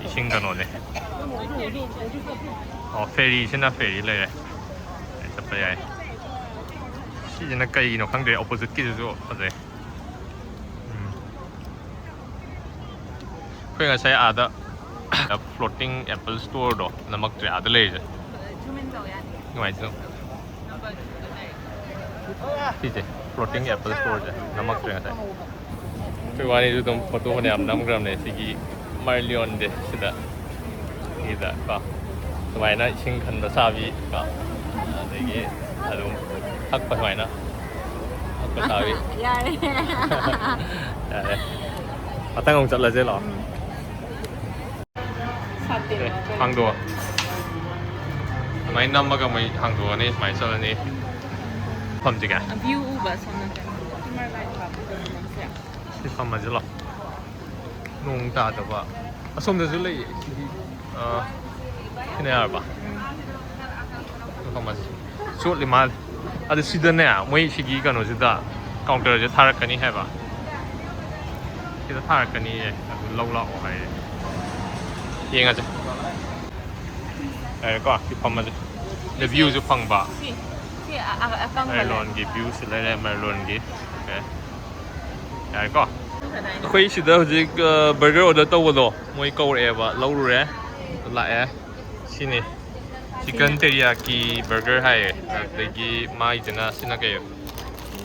ꯏꯁꯤꯡ ꯀꯩꯅꯣꯅꯦ꯫ ꯑꯣ, ferry ꯁꯤꯅ ferry ꯂꯩꯔꯦ꯫ ꯆꯠꯄ ꯌꯥꯏ꯫ ꯁꯤꯁꯤꯅ ꯀꯩꯒꯤꯅꯣ ꯈꯪꯗꯦ, opposite ꯀꯤꯗꯨꯁꯨ ꯐꯖꯩ꯫ ꯎꯝ꯫ ꯑꯩꯈꯣꯏ ꯉꯁꯥꯏ ꯑꯥꯗ floating apple store ꯗꯣ ꯅꯝꯃꯛꯇ꯭ꯔꯦ, ꯑꯥꯗ ꯂꯩꯔꯤꯁꯦ꯫ ꯅꯨꯡꯉꯥꯏꯇꯦ꯫ ꯁꯤꯁꯦ, floating apple store ꯁꯦ ꯅꯝꯃꯛꯇ꯭ꯔꯦ ꯉꯁꯥꯏ꯫ ꯑꯩꯈꯣꯏ ꯋꯥꯅꯤꯁꯨ ꯑꯗꯨꯝ photo ꯐꯅꯌꯥꯝ ꯅꯝꯈ꯭ꯔꯕꯅꯦ ꯁꯤꯒꯤ Merlion ꯗꯦ ꯁꯤꯗ꯫ ꯁꯤꯗ ꯀꯣ, ꯁꯨꯃꯥꯏꯅ ꯏꯁꯤꯡ ꯈꯟꯕ ꯁꯥꯕꯤ ꯀꯣ, ꯑꯗꯒꯤ ꯑꯗꯨꯝ ꯊꯛꯄ ꯁꯨꯃꯥꯏꯅ ꯊꯛꯄ ꯁꯥꯕꯤ꯫ ꯌꯥꯔꯦ꯫ ꯌꯥꯔꯦ꯫ ꯃꯊꯪ ꯑꯃꯨꯛ ꯆꯠꯂꯁꯦ ꯂꯥꯛꯑꯣ꯫ ꯁꯥꯇꯤꯟ ꯑꯦ, ꯍꯥꯡꯗꯣꯛꯑꯣ꯫ ꯑꯗꯨꯃꯥꯏꯅ ꯅꯝꯃꯒ ꯃꯩ ꯍꯥꯡꯗꯣꯛꯑꯅꯤ, ꯁꯨꯃꯥꯏꯅ ꯆꯠꯂꯅꯤ꯫ ꯐꯝꯁꯤꯒꯦ꯫ View ꯎꯕ ꯑꯁꯣꯝ ꯅꯥꯀꯟ꯫ Steamer light ꯀꯥꯞꯄꯗꯣ ꯅꯪꯁꯦ꯫ ꯁꯤ ꯐꯝꯃꯁꯤ ꯂꯥꯛꯑꯣ꯫ ꯅꯣꯡ ꯇꯥꯗꯕ꯫ ꯑꯁꯣꯝꯗꯁꯨ ꯂꯩꯌꯦ꯫ ꯁꯤꯗꯤ, ꯑ, ꯁꯤꯅ ꯌꯥꯔꯕ? ꯁꯤꯗ ꯐꯝꯃꯁꯤ꯫ ꯆꯣꯠꯂꯤ ꯃꯥꯜꯂꯦ꯫ ꯑꯗꯨ ꯁꯤꯗꯅꯦ, ꯃꯣꯏ ꯁꯤꯒꯤ ꯀꯩꯅꯣꯁꯤꯗ counter ꯁꯦ ꯊꯥꯔꯛꯀꯅꯤ ꯍꯥꯏꯕ꯫ ꯁꯤꯗ ꯊꯥꯔꯛꯀꯅꯤꯌꯦ, ꯑꯗꯨ ꯂꯧ ꯂꯥꯛꯑꯣ ꯍꯥꯏꯌꯦ꯫ ꯌꯦꯡꯉꯁꯦ꯫ ꯌꯥꯔꯦꯀꯣ, ꯁꯤ ꯐꯝꯃꯁꯦ꯫ ꯑꯗ ꯚ꯭ꯌꯨꯁꯨ ꯐꯪꯕ꯫ ꯁꯤ, ꯁꯤ ꯑ-, ꯑ-, ꯑꯀꯪꯕ ꯂꯩ꯫ ꯃꯦꯔꯂꯣꯟꯒꯤ ꯚ꯭ꯌꯨꯁꯤ ꯂꯩꯔꯦ, ꯃꯦꯔꯂꯣꯟꯒꯤ꯫ ꯑꯣꯀꯦ꯫ ꯌꯥꯔꯦꯀꯣ꯫ ꯑꯩꯈꯣꯏ ꯁꯤꯗ ꯍꯧꯖꯤꯛ, ꯑ, ꯕꯔꯒꯔ ꯑꯣꯔꯗꯔ ꯇꯧꯕꯗꯣ ꯃꯣꯏ ꯀꯧꯔꯛꯑꯦꯕ, ꯂꯧꯔꯨꯔꯦ, ꯂꯥꯛꯑꯦ꯫ ꯁꯤꯅꯤ꯫ ꯆꯤꯀꯟ ꯇꯦꯔꯤꯌꯥꯀꯤ ꯕꯔꯒꯔ ꯍꯥꯏꯌꯦ꯫ ꯑꯗꯒꯤ ꯃꯥꯏꯗꯅ ꯁꯤꯅ ꯀꯩ?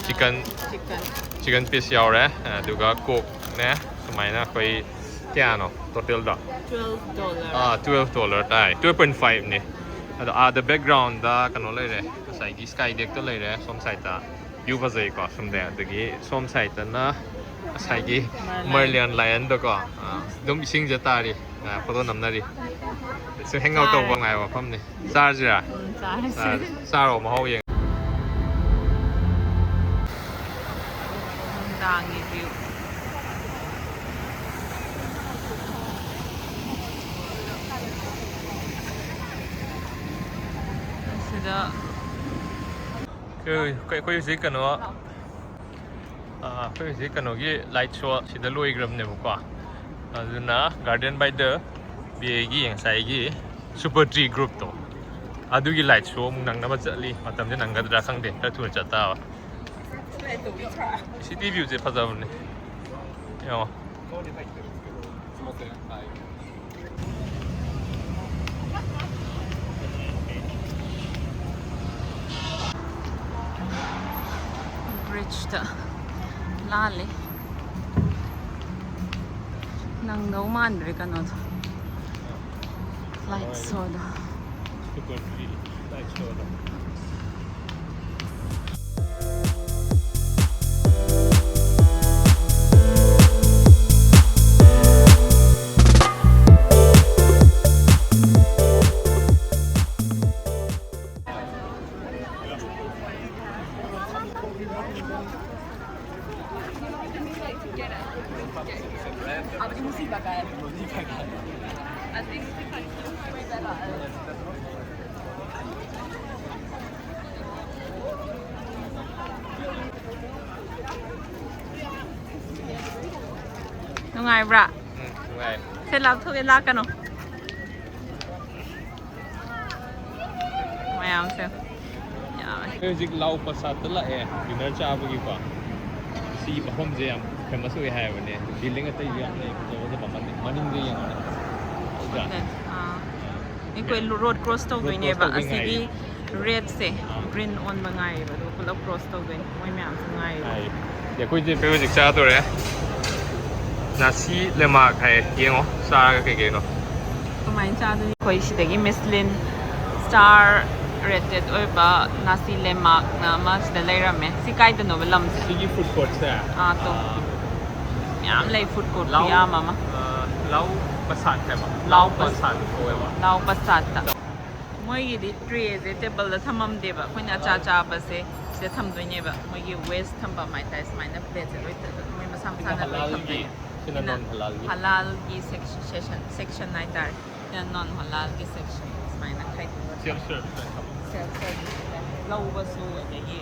Chicken, chicken. ꯆꯤꯀꯟ ꯄꯤꯁ ꯌꯥꯎꯔꯦ, ꯑꯗꯨꯒ ꯀꯣꯛꯅꯦ꯫ ꯁꯨꯃꯥꯏꯅ ꯑꯩꯈꯣꯏ ꯀꯌꯥꯅꯣ ꯇꯣꯇꯦꯜꯗꯣ? Twelve dollar꯫ ꯑꯥ, twelve dollar ꯇꯥꯏ, twelve point five ꯅꯦ꯫ ꯑꯗꯣ ꯑꯥꯗ ꯕꯦꯛꯒ꯭ꯔꯥꯎꯟꯗ ꯀꯩꯅꯣ ꯂꯩꯔꯦ, ꯉꯁꯥꯏꯒꯤ ꯁ꯭ꯀꯥꯏ ꯗꯦꯛꯇꯣ ꯂꯩꯔꯦ ꯁꯣꯝ ꯁꯥꯏꯗꯠꯇ꯫ ꯚ꯭ꯌꯨ ꯐꯖꯩꯀꯣ ꯁꯣꯝꯗ꯫ ꯑꯗꯒꯤ ꯁꯣꯝ ꯁꯥꯏꯗꯠꯇꯅ ꯉꯁꯥꯏꯒꯤ ꯃꯔꯂꯤꯌꯟ꯫ ꯃꯔꯂꯤꯌꯟ ꯂꯥꯏꯌꯟꯗꯣꯀꯣ꯫ ꯑꯥ, ꯑꯗꯨꯝ ꯏꯁꯤꯡꯁꯦ ꯇꯥꯔꯤ꯫ ꯑꯥ, ꯐꯣꯇꯣ ꯅꯝꯅꯔꯤ꯫ ꯁꯨꯝ ꯍꯦꯡ ꯑꯥꯎꯠ ꯇꯧꯕ ꯆꯥꯔꯦ꯫ ꯅꯨꯡꯉꯥꯏꯕ ꯃꯐꯝꯅꯤ꯫ ꯆꯥꯔꯁꯤꯔꯥ? ꯎꯝ, ꯆꯥꯔꯁꯤ꯫ ꯆꯥꯔꯁꯤ꯫ ꯆꯥꯔꯣ, ꯃꯍꯥꯎ ꯌꯦꯡ꯫ ꯅꯨꯡꯗꯥꯡꯒꯤ ꯚ꯭ꯌꯨ꯫ ꯑꯁꯤꯗ ꯑꯩꯈꯣꯏ, ꯑꯩꯈꯣꯏ ꯍꯧꯖꯤꯛ ꯀꯩꯅꯣ, ꯑꯥ, ꯑꯩꯈꯣꯏ ꯍꯧꯖꯤꯛ ꯀꯩꯅꯣꯒꯤ ꯂꯥꯏꯠ ꯁꯣ ꯁꯤꯗ ꯂꯣꯏꯈ꯭ꯔꯕꯅꯦꯕꯀꯣ꯫ ꯑꯗꯨꯅ Garden by the Bayꯒꯤ ꯉꯁꯥꯏꯒꯤ Super Tree Groupꯇꯣ, ꯑꯗꯨꯒꯤ ꯂꯥꯏꯠ ꯁꯣ ꯑꯃꯨꯛ ꯅꯪꯅꯕ ꯆꯠꯂꯤ꯫ ꯃꯇꯝꯁꯦ ꯅꯪꯒꯗ꯭ꯔꯥ ꯈꯪꯗꯦ, ꯈꯔ ꯊꯨꯅ ꯆꯠ ꯇꯥꯕ꯫ ꯁꯤꯇꯤ ꯚ꯭ꯌꯨꯁꯦ ꯐꯖꯕꯅꯦ, ꯌꯦꯡꯉꯣ꯫ ꯕ꯭ꯔꯤꯖꯇ ꯂꯥꯜꯂꯤ꯫ ꯅꯪꯗꯧ ꯃꯥꯟꯗ꯭ꯔꯦ ꯀꯩꯅꯣꯗꯣ, ꯂꯥꯏꯠ ꯁꯣꯗꯣ꯫ ꯅꯨꯡꯉꯥꯏꯕ꯭ꯔꯥ? ꯎꯝ, ꯅꯨꯡꯉꯥꯏ꯫ ꯁꯦ, ꯂꯥꯞꯊꯣꯛꯑꯦ, ꯂꯥꯛꯀꯅꯨ꯫ ꯃꯌꯥꯝꯁꯦ ꯌꯥꯝꯃꯦ꯫ ꯑꯩꯈꯣꯏ ꯍꯧꯖꯤꯛ ꯂꯥꯎ ꯄ꯭ꯔꯁꯥꯗꯇ ꯂꯥꯛꯑꯦ, ꯗꯤꯅꯔ ꯆꯥꯕꯒꯤꯀꯣ꯫ ꯁꯤ ꯃꯐꯝꯁꯦ ꯌꯥꯝ ꯐꯦꯃꯁ ꯑꯣꯏ ꯍꯥꯏꯕꯅꯦ꯫ ꯕꯤꯜꯗꯤꯡ ꯑꯇꯩꯁꯨ ꯌꯥꯝ ꯂꯩ, ꯐꯖ ꯐꯖꯕ꯫ ꯃꯅꯤꯡ-, ꯃꯅꯤꯡꯗ ꯌꯦꯡꯉꯣꯅꯦ꯫ ꯎꯗ꯭ꯔꯥ? ꯑꯥ꯫ ꯑꯩꯈꯣꯏ ꯔꯣꯗ ꯀ꯭ꯔꯣꯁ ꯇꯧꯗꯣꯏꯅꯦꯕ꯫ ꯇꯧꯕꯩ ꯑꯁꯤꯒꯤ ꯉꯥꯏꯔꯤ꯫ ꯔꯦꯗꯁꯦ ꯑꯥ꯫ ꯒ꯭ꯔꯤꯟ ꯑꯣꯟꯕ ꯉꯥꯏꯔꯤꯕ, ꯑꯗꯨꯒ ꯄꯨꯂꯞ ꯀ꯭ꯔꯣꯁ ꯇꯧꯗꯣꯏꯅꯦ꯫ ꯃꯣꯏ ꯃꯌꯥꯝꯁꯨ ꯉꯥꯏꯔꯤꯕ꯫ ꯍꯥꯏ꯫ ꯑꯗꯩ ꯑꯩꯈꯣꯏꯁꯦ ꯍꯧꯖꯤꯛ ꯆꯥꯗꯣꯔꯦ꯫ ꯅꯥꯁꯤ ꯂꯦꯃꯥꯛ ꯍꯥꯏ꯫ ꯌꯦꯡꯉꯣ ꯆꯥꯔꯒ ꯀꯩ ꯀꯩꯅꯣ꯫ ꯀꯃꯥꯏꯅ ꯆꯥꯗꯣꯏꯅꯣ? ꯑꯩꯈꯣꯏ ꯁꯤꯗꯒꯤ ꯃꯤꯁꯂꯤꯟ ꯁ꯭ꯇꯥꯔ ꯔꯦꯇꯦꯠ ꯑꯣꯏꯕ ꯅꯥꯁꯤ ꯂꯦꯃꯥꯛꯅ ꯑꯃ ꯁꯤꯗ ꯂꯩꯔꯝꯃꯦ꯫ ꯁꯤ ꯀꯥꯏꯗꯅꯣꯕ ꯂꯝꯁꯦ? ꯁꯤꯒꯤ ꯐꯨꯗ ꯀꯣꯔꯠꯁꯦ꯫ ꯑꯥ, ꯇꯣ꯫ ꯃꯌꯥꯝ ꯂꯩ ꯐꯨꯗ ꯀꯣꯔꯠ ꯂꯥꯎ, ꯈꯨꯌꯥꯝ ꯑꯃ꯫ ꯑ, ꯂꯥꯎ ꯄꯁꯥꯠ ꯍꯥꯏꯕ꯫ ꯂꯥꯎ ꯂꯥꯎ ꯄꯁ-, ꯄꯁꯥꯠ ꯀꯧꯋꯦꯕ꯫ ꯂꯥꯎ ꯄꯁꯥꯠꯇ꯫ ꯃꯣꯏꯒꯤꯗꯤ ꯇ꯭ꯔꯦꯁꯦ ꯇꯦꯕꯜꯗ ꯊꯝꯃꯝꯗꯦꯕ꯫ ꯑꯩꯈꯣꯏꯅ ꯑꯆꯥ ꯆꯥꯕꯁꯦ ꯁꯤꯗ ꯊꯝꯗꯣꯏꯅꯦꯕ꯫ ꯃꯣꯏꯒꯤ ꯋꯦꯁ ꯊꯝꯐꯝ ꯍꯥꯏꯇꯥꯔꯦ, ꯁꯨꯃꯥꯏꯅ ꯄ꯭ꯂꯦꯠꯁꯦ ꯂꯣꯏ ꯃꯣꯏ ꯃꯁꯥ ꯃꯁꯥꯅ ꯂꯣꯏ ꯍꯂꯥꯜꯒꯤ, ꯊꯝꯗꯣꯏꯅꯦ꯫ ꯁꯤꯅ ꯅꯟ ꯍꯂꯥꯜꯒꯤ꯫ ꯍꯂꯥꯜꯒꯤ ꯁꯦꯛꯁꯟ, ꯁꯦꯁꯟ, ꯁꯦꯛꯁꯟ ꯍꯥꯏꯇꯥꯔꯦ꯫ ꯁꯤꯅ ꯅꯟ ꯍꯂꯥꯜꯒꯤ ꯁꯦꯛꯁꯟ ꯁꯨꯃꯥꯏꯅ ꯈꯥꯏꯗꯣꯛꯑꯒ ꯁꯦꯜꯐ ꯁꯔꯚꯤꯁ ꯑꯣꯏꯅ ꯊꯝꯕ꯫ ꯁꯦꯜꯐ ꯁꯔꯚꯤꯁ ꯂꯧꯕꯁꯨ ꯑꯗꯒꯤ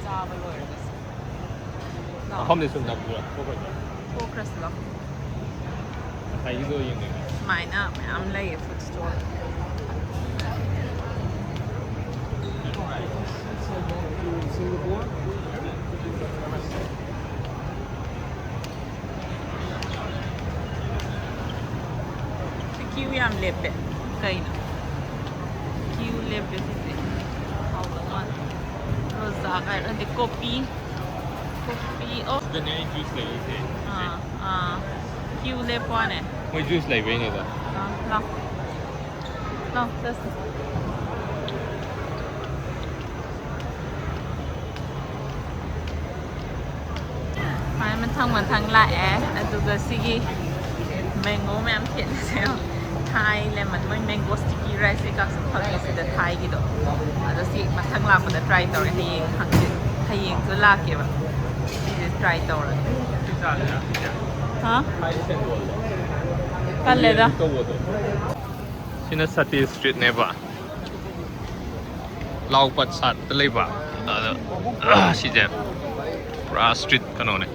ꯆꯥꯕ ꯂꯣꯏꯔꯒꯁꯨ꯫ ꯂꯥꯎ꯫ ꯃꯐꯝꯗꯤ ꯁꯨꯝ ꯅꯝꯕꯤꯔꯣ, ꯊꯣꯛꯈ꯭ꯔꯁꯤꯔꯣ? ꯊꯣꯛꯈ꯭ꯔꯁꯤ ꯂꯥꯎ꯫ ꯉꯁꯥꯏꯒꯤꯗꯣ ꯌꯦꯡꯅꯤꯡꯉꯦ꯫ ꯁꯨꯃꯥꯏꯅ ꯃꯌꯥꯝ ꯂꯩꯌꯦ ꯐꯨꯗ ꯁ꯭ꯇꯣꯜ꯫ ꯁꯤ ꯀ꯭ꯌꯨ ꯌꯥꯝ ꯂꯦꯞꯄꯦ꯫ ꯀꯩꯅꯣ? ꯀ꯭ꯌꯨ ꯂꯦꯞꯄꯦ ꯁꯤꯁꯦ꯫ ꯍꯥꯎꯗꯧ ꯃꯥꯜꯂꯦ꯫ ꯔꯣꯖꯥ ꯀꯥꯏꯔꯗꯤ ꯀꯣꯐꯤ꯫ ꯀꯣꯐꯤ꯫ ꯑꯣ꯫ ꯁꯤꯗꯅꯦ ꯑꯩ ꯖꯨꯁ ꯂꯩꯔꯤꯁꯦ꯫ ꯑꯥ, ꯑꯥ꯫ ꯀ꯭ꯌꯨ ꯂꯦꯞꯄ ꯋꯥꯅꯦ꯫ ꯃꯣꯏ ꯖꯨꯁ ꯂꯩꯕꯩꯅꯦꯗ꯫ ꯑꯥ, ꯂꯥꯎ꯫ ꯂꯥꯎ, ꯆꯠꯁꯤ꯫ ꯁꯨꯃꯥꯏꯅ ꯃꯊꯪ ꯃꯊꯪ ꯂꯥꯛꯑꯦ꯫ ꯑꯗꯨꯒ ꯁꯤꯒꯤ ꯃꯦꯡꯒꯣ ꯃꯌꯥꯝ ꯊꯦꯠꯂꯤꯁꯦ ꯌꯦꯡꯉꯣ꯫ ꯊꯥꯏ ꯂꯦꯃꯟ, ꯃꯣꯏ ꯃꯦꯡꯒꯣ ꯁ꯭ꯇꯤꯀꯤ ꯔꯥꯏꯁꯁꯦ ꯀꯥꯁꯨ ꯐꯪꯉꯦ ꯁꯤꯗ ꯊꯥꯏꯒꯤꯗꯣ꯫ ꯑꯗꯣ ꯁꯤ ꯃꯊꯪ ꯂꯥꯛꯄꯗ ꯇ꯭ꯔꯥꯏ ꯇꯧꯔꯦ꯫ ꯍꯌꯦꯡ ꯍꯪꯆꯤꯠ, ꯍꯌꯦꯡꯁꯨ ꯂꯥꯛꯀꯦꯕ꯫ ꯁꯤꯁꯦ ꯇ꯭ꯔꯥꯏ ꯇꯧꯔꯒꯦ꯫ ꯍꯥ? ꯀꯜꯂꯦꯗ꯫ ꯁꯤꯅ ꯁꯇꯤ ꯁ꯭ꯇ꯭ꯔꯤꯠꯅꯦꯕ꯫ ꯂꯥꯎ ꯄꯠꯁꯥꯠꯇ ꯂꯩꯕ꯫ ꯑꯗꯣ, ꯑ, ꯁꯤꯁꯦ ꯄꯨꯔꯥ ꯁ꯭ꯇ꯭ꯔꯤꯠ ꯀꯩꯅꯣꯅꯦ꯫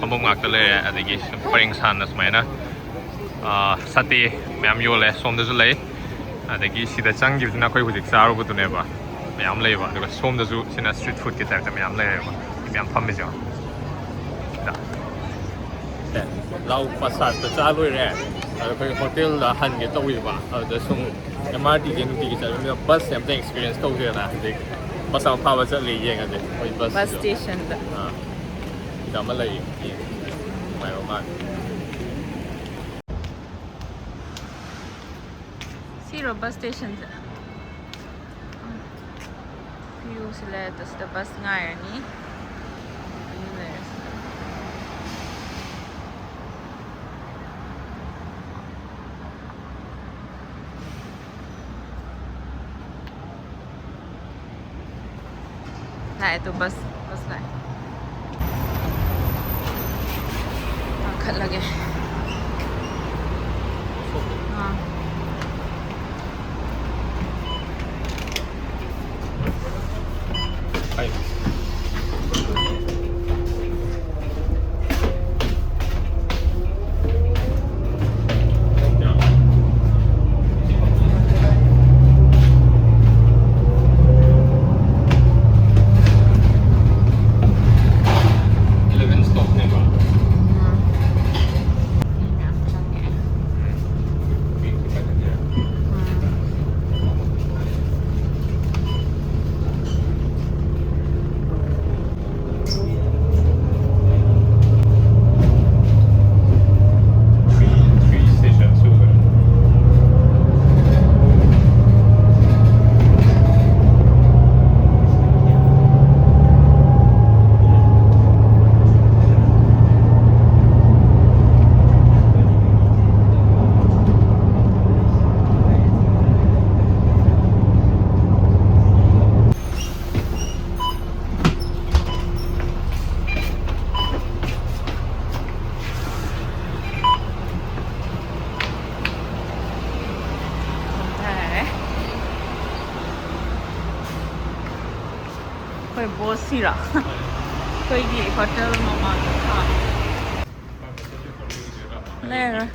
ꯐꯝꯐꯝ ꯉꯥꯛꯇ ꯂꯩꯔꯦ꯫ ꯑꯗꯒꯤ ꯁꯨꯝ ꯄꯔꯦꯡ ꯁꯥꯟꯅ ꯁꯨꯃꯥꯏꯅ, ꯑꯥ, ꯁꯥꯇꯦ ꯃꯌꯥꯝ ꯌꯣꯜꯂꯦ꯫ ꯁꯣꯝꯗꯁꯨ ꯂꯩ꯫ ꯑꯗꯒꯤ ꯁꯤꯗ ꯆꯪꯈꯤꯕꯗꯨꯅ ꯑꯩꯈꯣꯏ ꯍꯧꯖꯤꯛ ꯆꯥꯔꯨꯕꯗꯨꯅꯦꯕ꯫ ꯃꯌꯥꯝ ꯂꯩꯕ꯫ ꯑꯗꯨꯒ ꯁꯣꯝꯗꯁꯨ ꯁꯤꯅ street food ꯀꯤ type ꯇ ꯃꯌꯥꯝ ꯂꯩꯔꯦꯕ꯫ ꯃꯤ ꯃꯌꯥꯝ ꯐꯝꯃꯤꯁꯦ ꯌꯦꯡꯉꯣ꯫ ꯁꯤꯗ꯫ ꯂꯥꯎ ꯄ꯭ꯔꯁꯥꯗꯇ ꯆꯥ ꯂꯣꯏꯔꯦ꯫ ꯑꯗꯣ ꯑꯩꯈꯣꯏ ꯍꯣꯇꯦꯜꯗ ꯍꯟꯒꯦ ꯇꯧꯔꯤꯕ꯫ ꯑꯗꯨꯗ ꯁꯨꯝ M R T ꯁꯦ ꯅꯨꯡꯇꯤꯒꯤ ꯆꯠꯂꯕꯅꯤꯅ bus ꯁꯦ ꯑꯝꯇ experience ꯇꯧꯁꯦꯅ ꯍꯧꯖꯤꯛ bus ꯑꯃ ꯐꯥꯕ ꯆꯠꯂꯤ, ꯌꯦꯡꯉꯁꯦ꯫ ꯃꯣꯏ bus ꯕꯁ ꯁꯤꯁꯨ꯫ Station ꯗ꯫ ꯑꯥ꯫ ꯁꯤꯗ ꯑꯃ ꯂꯩꯌꯦ꯫ ꯌꯦꯡꯉꯦ꯫ ꯅꯨꯡꯉꯥꯏꯕ ꯃꯥꯜꯂꯦ꯫ ꯁꯤꯔꯣ bus station ꯁꯦ? View ꯁꯤ ꯂꯩꯔꯦ, ꯁꯤꯗ bus ꯉꯥꯏꯔꯅꯤ꯫ View ꯂꯩꯔꯦ ꯁꯤꯗ꯫ ꯂꯥꯛꯑꯦ ꯇꯨ, bus, bus ꯂꯥꯛꯑꯦ꯫ ꯀꯥꯈꯠꯂꯒꯦ꯫ ꯑꯥ꯫ Eleven stop ꯅꯦꯕ꯫ ꯎꯝ꯫ ꯃꯤ ꯃꯌꯥꯝ ꯆꯪꯉꯦ꯫ ꯎꯝ꯫ Three, three stations over. ꯍꯟꯊꯔꯦ꯫ ꯑꯩꯈꯣꯏ boss ꯁꯤꯔꯣ? ꯑꯩꯈꯣꯏꯒꯤ hotel ꯃꯃꯥꯡꯗ꯫ ꯑꯥ꯫ ꯂꯩꯔꯔꯣꯏ꯫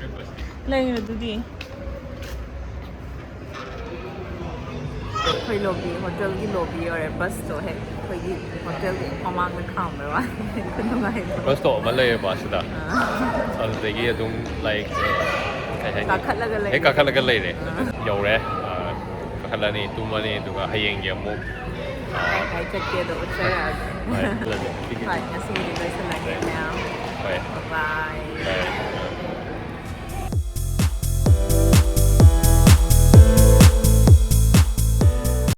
ꯂꯩꯔꯣ ꯑꯗꯨꯗꯤ꯫ ꯑꯩꯈꯣꯏ ꯂꯣꯕꯤ, ꯍꯣꯇꯦꯜꯒꯤ ꯂꯣꯕꯤ ꯑꯣꯏꯔꯦ꯫ ꯕꯁꯇꯣ ꯍꯦꯛ ꯑꯩꯈꯣꯏꯒꯤ ꯍꯣꯇꯦꯜꯒꯤ ꯃꯃꯥꯡꯗ ꯈꯥꯝꯕꯩ ꯋꯥꯅꯤ꯫ ꯈꯨꯅꯨꯡꯉꯥꯏꯗꯣ꯫ ꯕꯁꯇꯣ ꯑꯃ ꯂꯩꯌꯦꯕ ꯁꯤꯗ꯫ ꯑꯥ꯫ ꯑꯗꯨꯗꯒꯤ ꯑꯗꯨꯝ, ꯂꯥꯏꯛ, ꯀꯩ ꯍꯥꯏꯅꯤ? ꯀꯥꯈꯠꯂꯒ ꯂꯩꯔꯦ꯫ ꯍꯦꯛ ꯀꯥꯈꯠꯂꯒ ꯂꯩꯔꯦ꯫ ꯑꯥ꯫ ꯌꯧꯔꯦ꯫ ꯑꯥ, ꯀꯥꯈꯠꯂꯅꯤ, ꯇꯨꯝꯃꯅꯤ, ꯑꯗꯨꯒ ꯍꯌꯦꯡꯒꯤ ꯑꯃꯨꯛ, ꯑꯥ, ꯀꯥꯏ ꯀꯥꯏ ꯆꯠꯀꯦꯗꯣ ꯎꯠꯆꯔꯛꯑꯒꯦ꯫ ꯍꯣꯏ, ꯆꯠꯂꯁꯦ꯫ ꯍꯣꯏ, ꯉꯁꯤꯒꯤꯗꯤ ꯂꯣꯏꯁꯤꯜꯂꯒꯦ ꯃꯌꯥꯝ꯫ ꯍꯣꯏ꯫ ꯕꯥꯏ꯫ ꯕꯥꯏ꯫